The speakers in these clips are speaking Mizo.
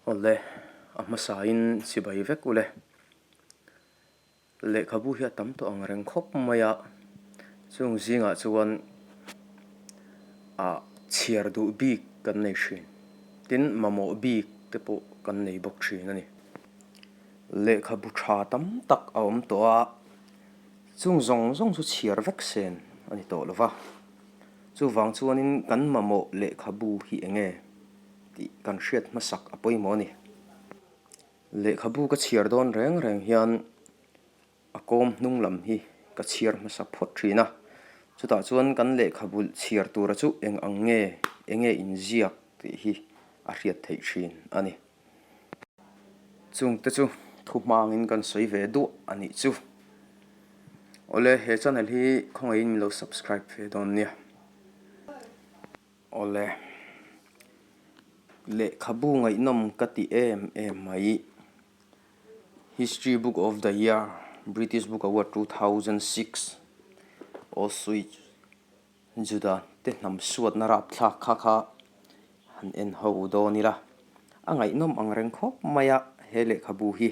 Awle, a hmasain chibai vek ule. Lehkhabu hi a tam tawh ang reng khawp mai a, chung zingah chuan ah chhiar duh bik kan nei thin. Tin, mamawh bik te pawh kan nei bawk thin a ni. Lehkhabu tha tam tak a awm tawh a, chung zawng zawng chu chhiar vek sen a ni tawh lo va. Chuvang chuanin kan mamawh lehkhabu hi eng nge tih kan hriat hmasak a pawimawh a ni. Lehkhabu ka chhiar dawn reng reng hian a kawm hnung lam hi ka chhiar hmasa phawt thin a, chutah chuan kan lehkhabu chhiar tura chu eng ang nge, eng nge inziak tih hi a hriat theih thin a ni. Chungte chu thu hmangin kan sawi ve duah a nih chu. Awle, he channel hi khawngaihin min lo subscribe ve dawn nia. Awle, lehkhabu ngaihnawm ka ti em em mai. History Book of the Year, British Book Award 2006, Auschwitz, Juda te hnam suatna rapthlak kha kha han en ho dawn ila. A ngaihnawm ang reng khawp mai a he lehkhabu hi.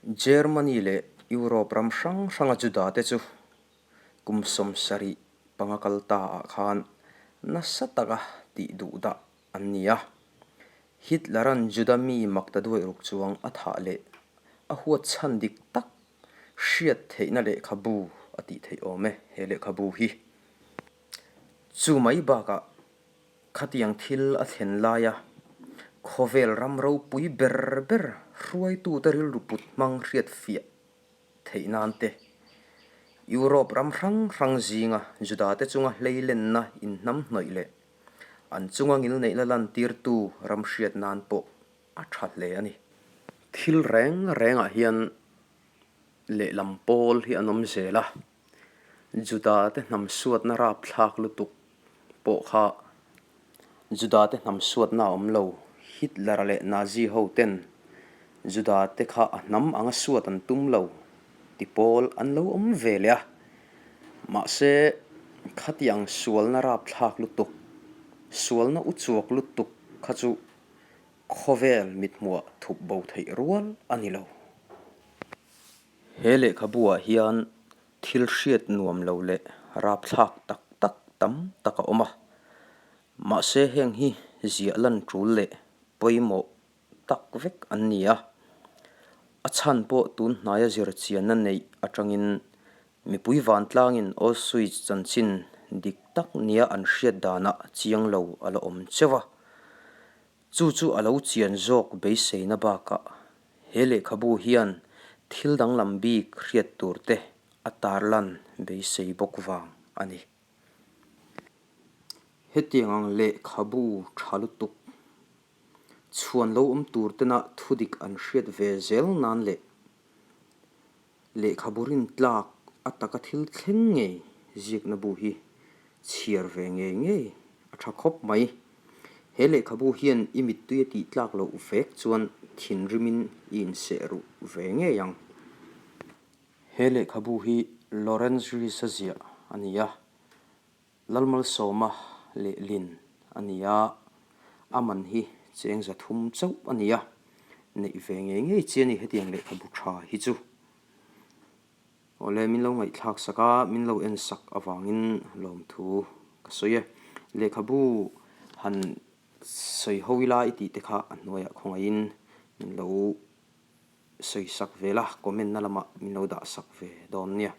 Germany leh Europe ram hrang hranga Juda te chu Kum 75 kal ta ah khan nasa taka tih duh dah an ni a. Hitler-a'n Juda mi makta duai ruk chuang a thah leh a huat chhan dik tak hriat theihna lehkhabu a tih theih awm e he lehkhabu hi. Chu mai bakah khatiang thil a thlen laia khawvel ram ropui ber ber hruaitute rilru put hmang hriat fiah theih nan te, Europe ram hrang hrang zinga Judate chunga hleilenna inhnamhnawih leh an chunga ngilneihna lantirtu ram hriat nan pawh a tha hle a ni. Thil reng rengah hian lehlam pawl hi an awm zel a, Judate hnam suatna rapthlak lutuk pawh kha Judate hnam suatna a awm lo. Hitler leh Nazi ho ten Judate kha a hnam anga suat an tum lo ti pawl an lo awm ve leh a. Mahse, khatiang sualna rapthlak lutuk, sualna uchuak lutuk kha chu khawvel mithmuah thup bo theih rual a ni lo. He lehkhabu ah hian thil hriat nuam lo leh rapthlak tak tak tam tak a awm a. Mahse heng hi ziah lan tul leh pawimawh tak vek an ni a. A chhan pawh tun hnaia zir chianna neih atangin mipui vantlangin Auschwitz chanchin dik tak nia an hriat danah chiang lo a la awm cheuh a. Chu chu a lo chian zawk beiseina bakah he lehkhabu hian thil danglam bik hriat tur te a tarlan beisei bawk vang a ni. Hetiang ang lehkhabu tha lutuk chhuan lo awm tur tena thudik an hriat ve zel nan leh Lehkhabu rintlak a taka thil thleng ngei ziakna bu hi chhiar ve ngei ngei a tha khawp mai. He lehkhabu hian i mittui a tih tlak loh vek chuan thinrimin i inseh ruh ve ngei ang. He lehkhabu hi Lawrence Rees-a ziah a ni a. Lalmalsawma lehlin a ni a, a man hi cheng 300 chauh a ni a, neih ve ngei ngei chi a ni hetiang lehkhabu tha hi chu. Awle min lo ngaihthlak sak a, min lo en sak avangin lawmthu ka sawi e. Lehkhabu han sawi ho ila i tih te kha a hnuaiah khawngaihin min lo sawi sak ve la, comment na lamah min lo dah sak ve dawn nia.